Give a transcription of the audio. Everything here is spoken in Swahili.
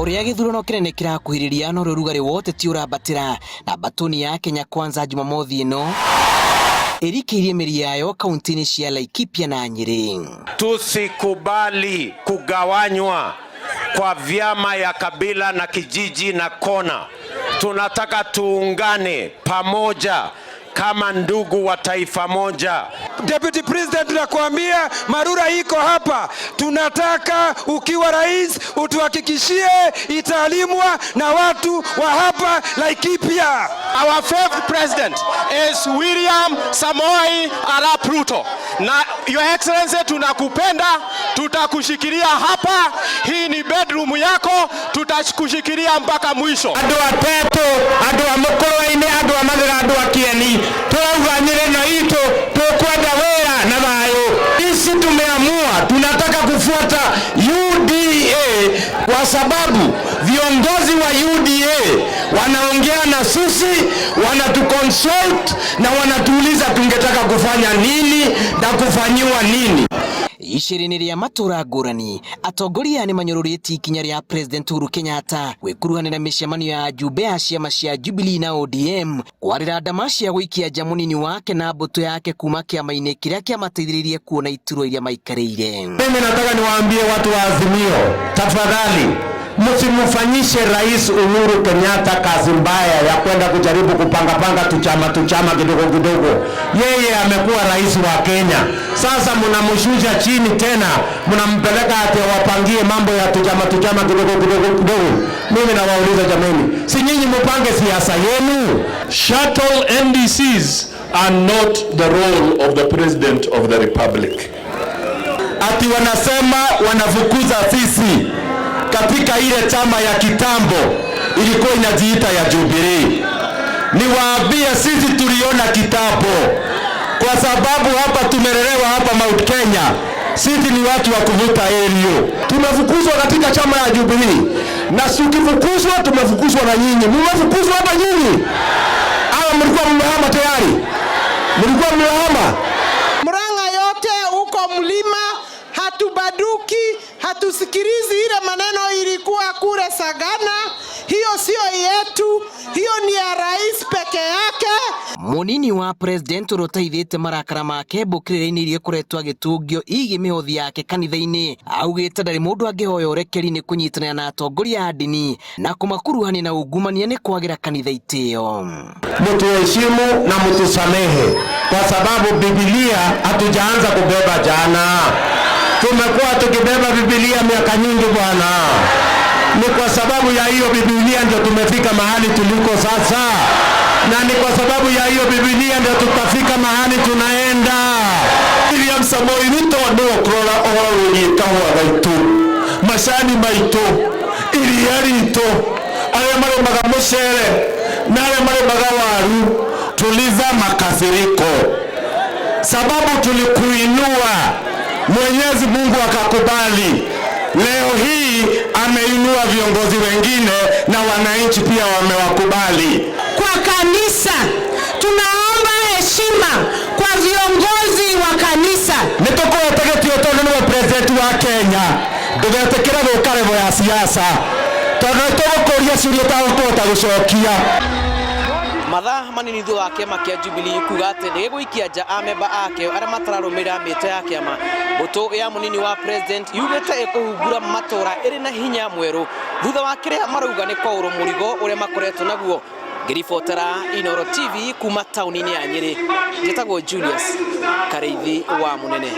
Ũrĩa gĩthurano kĩnene kĩrakuhĩrĩria no rugarĩ wote ti ũrambatĩra na mbatũni ya Kenya Kwanza Jumamothi ĩno ĩrikĩirie mĩri yayo kaunti-inĩ cia Laikipia na Nyĩrĩ. Tusikubali kugawanywa kwa vyama ya kabila na kijiji na kona. Tunataka tuungane pamoja kama ndugu wa taifa moja. Deputy President, tunakuambia Marura iko hapa. Tunataka ukiwa rais utuhakikishie italimwa na watu wa hapa Laikipia. Our fifth president is William Samoei Arap Ruto. Na Your Excellency, tunakupenda, tutakushikilia hapa. Hii ni bedroom yako, tutakushikilia mpaka mwisho. Andũ a Tetu, andũ a Mũkũrwe-inĩ, andũ a Mathĩra, andũ a Kieni, tũrauga Nyĩrĩ ĩno itũ tũkwenda wĩra na thayũ. Sisi tumeamua tunataka kufuata UDA kwa sababu viongozi wa UDA wanaongea na sisi, wanatuconsult na wanatuuliza tungetaka kufanya nini na kufanyiwa nini. Icera-inĩ rĩa matũra ngũrani, atongoria nĩ manyũrũrĩtie ikinya rĩa President Uhuru Kenyatta gwĩkuruhanĩra mĩcemanio ya njumbe ya ciama cia Jubilee na ODM kwarĩra ndama cia gũikia nja mũnini wake na mbũtũ yake kuma kĩama-inĩ kĩrĩa kĩamateithĩrĩirie kuona iturwa iria maikarĩire. Mimi nataka niwaambie watu wa Azimio, tafadhali msimfanyishe Rais Uhuru Kenyatta kazi mbaya ya kwenda kujaribu kupangapanga tuchama tuchama kidogo kidogo. Yeye amekuwa rais wa Kenya, sasa mnamshusha chini tena, mnampeleka ati wapangie mambo ya tuchama tuchama kidogo kidogo kidogo. Mimi nawauliza jameni, si nyinyi mupange siasa yenu? Shuttle NDCs are not the role of the President of the Republic. Ati wanasema wanafukuza sisi katika ile chama ya kitambo ilikuwa inajiita ya Jubilee. Niwaambie sisi tuliona kitambo, kwa sababu hapa tumelelewa hapa Mount Kenya, sisi ni watu wa kuvuta aerial. Tumefukuzwa katika chama ya Jubilee, na si ukifukuzwa, tumefukuzwa na nyinyi. Mmefukuzwa hata nyinyi, ama mlikuwa mmehama tayari? Mlikuwa mmehama? Murang'a yote huko mlima hatubaduki, hatusikilizi ile maneno ilikuwa kule Sagana. Hiyo sio yetu, hiyo ni ya rais peke yake. Munini wa president ũrĩa ũtaithĩte marakara make mbũkĩrĩra-inĩ iria ĩkoretwo agĩtũngio igiĩ mĩhothi yake kanitha-inĩ, augĩte ndarĩ mũndũ angĩhoya ũrekeri nĩ kũnyitanĩra na atongoria a ndini na kũmakuruhania na ungumania nĩ kwagĩra kanitha itĩo. Mtuheshimu na mtusamehe, kwa sababu Biblia hatujaanza kubeba jana. Tumekuwa tukibeba Biblia miaka nyingi bwana. Ni kwa sababu ya hiyo Biblia ndio tumefika mahali tuliko sasa, na ni kwa sababu ya hiyo Biblia ndio tutafika mahali tunaenda. William Samoei Ruto nĩwe ũkũrora ũhoro wĩgiĩ kahũa gaitũ, macani maitũ, iria ritũ, arĩa marĩmaga mũcere na arĩa marĩmaga waru. Tuliza makasiriko, sababu tulikuinua, Mwenyezi Mungu akakubali. Leo hii ameinua viongozi wengine na wananchi pia wamewakubali. Kwa kanisa tunaomba heshima kwa viongozi wa kanisa. Nĩtũkũhete gĩtĩo tondũ nĩwe president wa Kenya. Ndũgetĩkĩre gũka level ya siasa tondũ nĩtũgũkũria ciũria ũtagũkũhota gũcokia. Mathaa manini thutha wa kĩama kĩa Jubilee kuga atĩ nĩ gĩgũikia nja amemba akĩo arĩa matararũmĩrĩra mĩto ya kĩama, mbũtũ ya mũnini wa president yugĩte ĩkũhungura matũra ĩrĩ na hinya mwerũ thutha wa kĩrĩa marauga nĩ kwaũrwo mũrigo ũrĩa makoretwo naguo. Ngĩribotera Inooro TV kuma taũni-inĩ ya Nyĩrĩ, njĩtagwo Julius Karĩithi wa Mũnene.